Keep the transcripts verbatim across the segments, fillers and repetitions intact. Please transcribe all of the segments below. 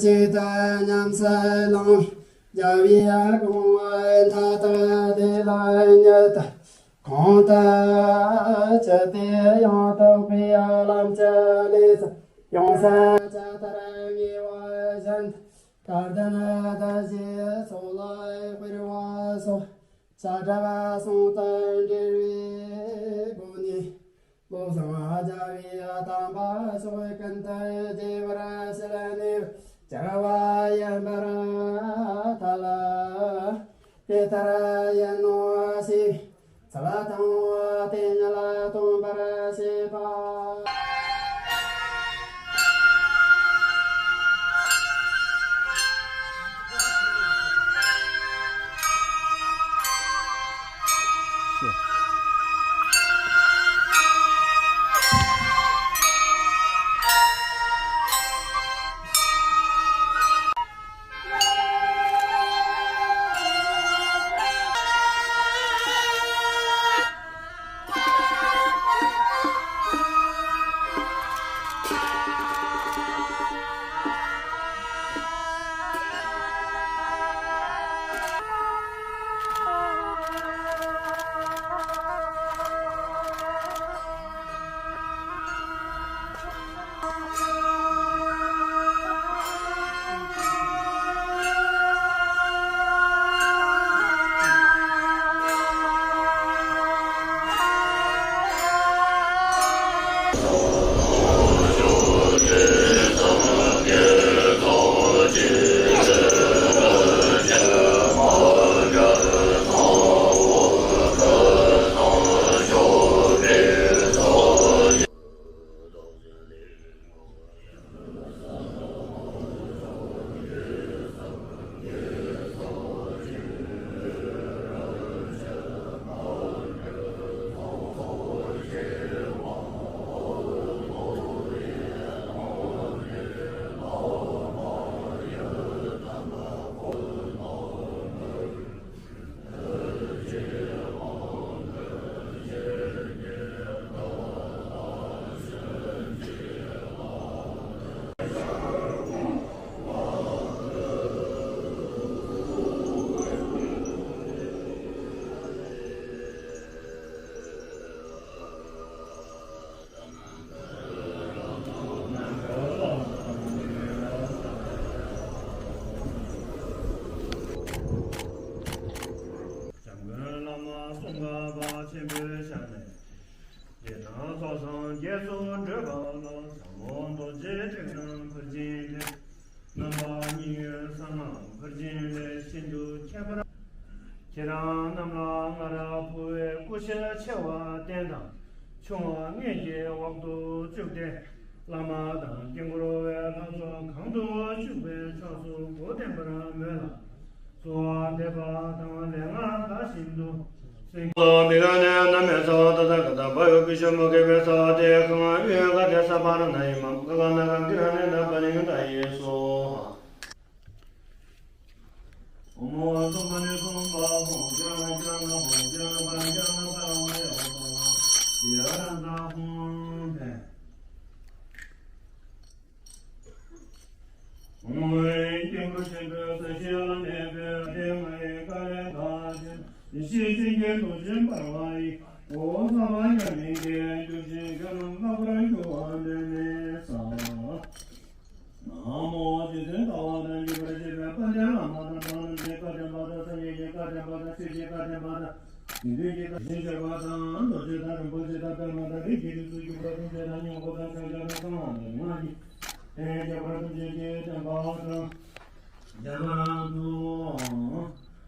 ཅིག་ཏུ་ཉམས་སུ་བླང་། རྒྱལ་བའི་དགོངས་པ་མཐའ་དག་བདེ་ལ་མྱུར་དུ། གོང་དུ་ཆུད་དེ་ཡང་དག་པའི་ལམ་གྱི་ལས་སུ། ཡོངས་སུ་ཇི་ལྟར་ངེས་པ་བཞིན་དུ། སྐལ་ལྡན་བདག་གི་ཚོགས་ལ་སྤེལ་བ་སོགས། བྱ་བྲལ་གསུང་དང་འབྲེལ་བའི་སྒོ་ནས། བློ་བཟང་རྒྱལ་བའི་དམ་པ་མཆོག་ཀུན་ཏུ་རྒྱས་པར་བཤད་ནས། བསྐྱར་བ་ཡིན་པར་ཐལ། དེ་ལྟར་ཡིན་ནོ་ཞེས། ཚུལ་དང་པོ་དེ་ཉིད་ལ་སྟོན་པར་བྱེད་པ། འཇམ་མགོན་བླ་མ་ཙོང་ཁ་པ་ཆེན་པོའི་ཞལ་ནས། རྗེས་དང་ཚོགས་བསགས་རྗེས་སུ་འགྲོ་བ་ལ། ཟབ་མོ་རྡོ་རྗེ་ཕྲེང་རྣམས་འཕུར་ཆེན་ལས། རྣམ་པ་གཉིས་ཡོད་གསང་སྔགས་འཕུར་ཆེན་ལས། ཤིན་ཏུ་ཁྱད་པར། ཁྱེད་རང་རྣམས་ལ་ང་ར་ཕུལ་བའི་སྐུ་ཞབས་ཆེ་བ་རྟེན་དང་ཆུང་བ་ལྔས་ཀྱི་འོག་ཏུ་བཅུག་སྟེ། བླ་མ་དང་དཀྱིལ་འཁོར་བའི་ལྷ་ཚོགས་གང་དུ་བཞུགས་པའི་ཕྱོགས་སུ་སྒོ་བསྟེན་པར་མོས་ལ། གསོལ་བ་འདེབས་པ་དང་ལས་སྔགས་བཟླ་བཞིན་དུ། སེང་གེ་མི་ག་ནས་བསྣམས་པའི་ཚ་བ་ཏ་ཐ་ག་ཏ་བ་ཡོ་གི་ཤོ་མོ་གེ་བའི་ཚ་བ་ཏེ་ཁ་ང་ཡོད་ག་ཏེ་ས་པ་ར་ན་ཡི་མ་ག་ག་ན་ག་གི་ར་ནེ་ན་པ་ལི་ཡུ་ད་ཡེ་སོ་ཧ། ཨོ་མོ་སོ་མ་ནེ་སོ་མ་ཧོ་ཇ་ན་ཇ་ན་ཧོ་ཇ་ན་པ་ཇ་ན་པ་ཧོ་ཡ་ཧོ་ཡ་ར་ན་ཧོ་ཕེ། ཨོཾ་སྐྱབས་མགོན་ཆེན་པོའི་ས་གཞི་ལ་གནས་པའི་ལྷ་ལྔ་ཡི་བཀའ་ལས་བདག་ཆེན་ཡེ་ཤེས་ཅན་གྱི་རྡོ་རྗེ་འབར་བ་ཡིས། འོད་དཔག་མེད་ཀྱི་རྒྱུད་བཞིན་ཀུན་ལ་བསྔགས་པར་འགྱུར་བ་འདི་ནི་གསང་། ན་མོ་རྗེ་བཙུན་ཟླ་བ་དང་བརྒྱུད་པར་བཅས་པའི་དཔལ་ལྡན་བླ་མ་དང་། གྲངས་མེད་པའི་བཀའ་དྲིན་པ་དང་། སངས་རྒྱས་ཀྱི་བཀའ་དྲིན་པ་དང་། ཆོས་ཀྱི་བཀའ་དྲིན་པ་དང་། དགེ་འདུན་གྱི་བཀའ་དྲིན་པ་དང་། རྡོ་རྗེ་དང་རིན་པོ་ཆེ་དང་པདྨ་དང་རིགས་ཀྱི་རིགས་སུ་གྱུར་པ་ཐམས་ཅད་དང་། སྙིང་པོ་དང་ཕྱག་རྒྱ་དང་གསང་བ་དང་སྔགས་ཀྱི་ལྷ་ཡི་རྒྱལ་པོ་ཐམས་ཅད་ཀྱི་བསྟན་པ་དང་། རྒྱ་གར་དུ།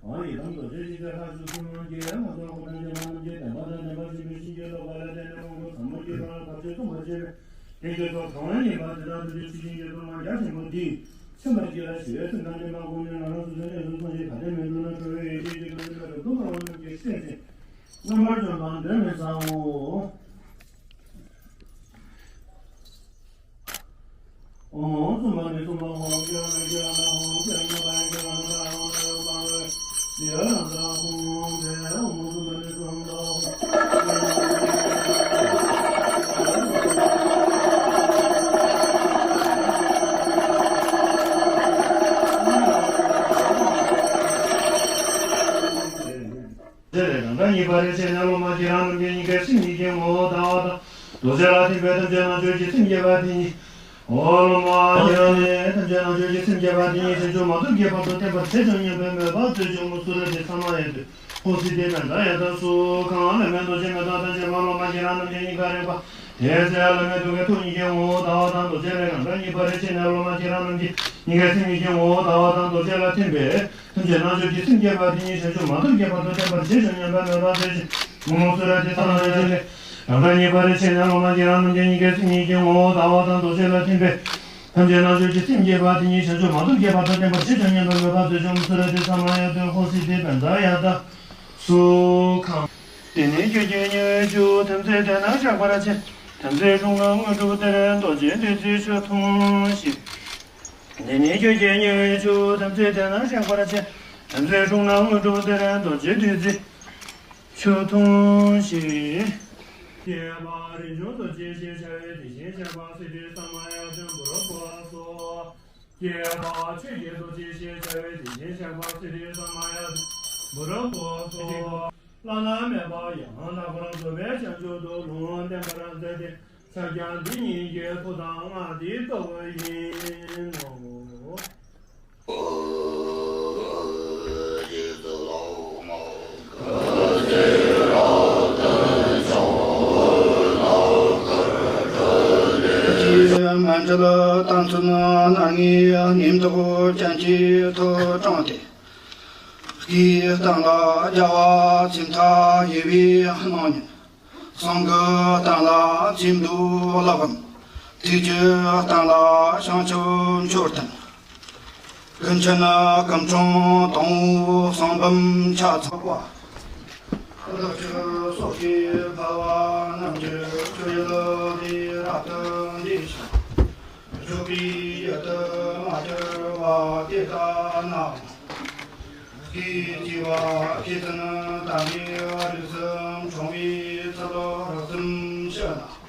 ཨ་ཡི་དམ་རྡོ་རྗེ་ཅི་ཏྲ་ལྷ་བཅུ་གསུམ་གྱི་ལྷ་ཚོགས་སྐུ་དང་བཅས་པ་རྣམས་ཀྱི་བསྟན་པ་དང་ལྡན་པ་ཆེན་པོའི་བྱིན་གྱིས་རློབ་པ་ལ་བརྟེན་ནས་དབང་པོ་ཟབ་མོ་སྐྱེས་པ་ལ་བར་ཆད་སྲུང་བར་བྱེད་པའི་དེ་ཆོས་ཚོགས་གང་ཡིན་པ་དེ་དག་ཏུ་དེ་ཆོས་ཀྱི་མཆོག་དམན་རྒྱ་ཆེན་པོ་འདིས་མཚན་མ་སྐྱེས་ལ་ཞི་བའི་སེམས་དང་ལྡན་པ་དགོངས་ནས་ལག་ལེན་སོ་སོའི་གནས་སུ་སོང་ཞིང་ག་དེ་མི་འདུག་ན་ཁྲོ་བོའི་ཡེ་ཤེས་ཀྱི་ཁ་ཟུམ་པའི་རབ་ཏུ་འབར་བ་རྣམས་ཀྱིས་བསྲེགས་ཏེ་རྣམ་པར་བཅོམ་པ་འདི་ནི་གསང་ངོ་། ཆེ་ནས་སློབ་མ་ཁྱེད་རང་རྣམས་ཀྱི་སྙིང་གའི་སེམས་ཉིད་ཀྱི་ངོ་བོ་ཟླ་བ་དང་རྡོ་རྗེ་ལ་ཐིམ་པས་ཐམས་ཅད་རྣལ་འབྱོར་གྱི་སེམས་བསྐྱེད་པ་དེ་ཉིད། ཨོ་སློབ་མ་ཁྱེད་རང་ནས་ཐམས་ཅད་རྣལ་འབྱོར་གྱི་སེམས་བསྐྱེད་པ་དེ་ཉིད་བྱང་ཆུབ་མ་ཐོབ་ཀྱི་བར་དུ་བརྟན་པར་བྱེད་ཅིང་ཉམས་པའི་མོས་པ་མཛོད་ཅིག་མུ་སུ་ར་ཏི་ས་མ་ཡ་ཏུ། ཧོ་སི་ཏེ་བན་ད་ཡ་ད་སུ་ཁང་བླ་མེད་རྡོ་རྗེ་མེ་ཏོག་དང་བཅས་པ་སློབ་མ་ཁྱེད་རང་རྣམས་ཀྱི་སྙིང་གར་རེག་པ། དེ་ཚེ་བླ་མེད་རྡོ་རྗེ་ཐུགས་ཉིད་ཀྱི་ངོ་བོ་ཟླ་བ་དང་རྡོ་རྗེ་ལས་རང་གང་ཉིད་པ་རེ་ཆེ་ནས་སློབ་མ་ཁྱེད་རང་རྣམས་ཀྱི་སྙིང་གའི་སེམས་ཉིད་ཀྱི་ངོ་བོ་ཟླ་བ་དང་རྡོ་རྗེ་ལ་ཐིམ་པས། ཐམས་ཅད་རྣལ་འབྱོར་གྱི་སེམས་བསྐྱེད་པ་དེ་ཉིད་བྱང་ཆུབ་མ་ཐོབ་ཀྱི་བར་དུ་བརྟན་པར་བྱེད་ཅིང་ཉམས་པའི་མོས་པ་མཛོད་ཅིག་མུ་སུ་ར་ཏི་ས་མ་ཡ་ཏུ་ལས་རང་གང་ཉིད་པ་རེ་ཆེ་ནས་སློབ་མ་ཁྱེད་རང་རྣམས་ཀྱི་སྙིང་གའི་སེམས་ཉིད་ཀྱི་ངོ་བོ་ཟླ་བ་དང་རྡོ་རྗེ་ལ་ཐིམ་པས། ཐམས་ཅད་རྣལ་འབྱོར་གྱི་སེམས་བསྐྱེད་པ་དེ་ཉིད་བྱང་ཆུབ་མ་ཐོབ་ཀྱི་བར་དུ་བརྟན་པར་བྱེད་ཅིང་ཉམས་པའི་མོས་པ་མཛོད་ཅིག་མུ་སུ་ར་ཏི་ས་མ་ཡ་ཏུ་ཧོ་སི་ཏེ་བན་ད་ཡ་ད་སུ་ཁང་། དེ་ནས་ཁྱོད་ཀྱི་སྙིང་རྗེ་ཆུ་ཐིམ་ཚེ་དེ་ན་གཤེགས་པར་བྱེད། ཐིམ་ཚེ་དྲུང་ན་དངོས་གྲུབ་སྟེར། རྡོ་རྗེ་བདུད་རྩིའི་ཆུ་འཐུང་ཞིག་དེ་ནས་ཁྱོད་ཀྱི་སྙིང་རྗེ་ཆུ་ཐིམ་ཚེ་དེ་ན་གཤེགས་པར་བྱེད། ཐིམ་ཚེ་དྲུང་ན་དངོས་གྲུབ་སྟེར། རྡོ་རྗེ་བདུད་རྩིའི་ཆུ་འཐུང་ཞིག་སྐྱེས་པ་རིན་འབྱུང་རྡོ་རྗེ་ཞེས་བྱ་བའི་དེ་བཞིན་གཤེགས་པ་སི་ཏཱའི་ས་མ་ཡ་ཏུ་བུ་ར་བྷུ་སོ། སྐྱེས་པ་ཆོས་ཀྱི་རྡོ་རྗེ་ཞེས་བྱ་བའི་དེ་བཞིན་གཤེགས་པ་སི་ཏཱའི་ས་མ་ཡ་ཏུ་བུ་ར་བྷུ་སོ། བླ་ན་མེད་པ་ཡང་དག་པར་རྫོགས་པའི་བྱང་ཆུབ་ཏུ་ལུང་བསྟན་པར་མཛད་དེ། ཕྱག་རྒྱ་འདི་ཉིད་ཀྱི་མཐུ་དང་སྔགས་འདི་ལྟ་བུ་ཡིན་ནོ། མཎྜལ་གཏང་ཚུལ། སྣ་ལྔའི་ཉིན་ཐོ་ཅན་གྱི་ཐོ་དྲངས་ཏེ། སྐུའི་སྟེང་ལ་རྒྱལ་བ་ཚེམས་མཐའ་ཡས་པའི་སྣང་བརྙན། བསང་གི་སྟེང་ལ་ཚེམས་མདོག་ལ་བམ། ཐུགས་ཀྱི་སྟེང་ལ་བྱང་ཆུབ་མཆོད་རྟེན། ཀུན་མཁྱེན་སྐུ་འཕྲེང་དང་པོའི་གསང་འབུམ་ཆ་ཚང་བ། བདག་ཅག་སོགས་ཀྱི་འཕགས་པ་རྣམས་ཀྱི་སྤྱོད་ཡུལ་ལས་རབ་ཏུ་འདས་ཤིང་། བཞུགས་པའི་ཡུལ་དུ་མ་གྱུར་པ་དེ་ལྟ་ནའང་། སྐད་ཅིག་པ་ཤེས་བཞིན་དམ་པའི་རིགས་སུ་འཁྲུངས་པའི་ཚུལ་རབ་གསལ་ཞུ་ན།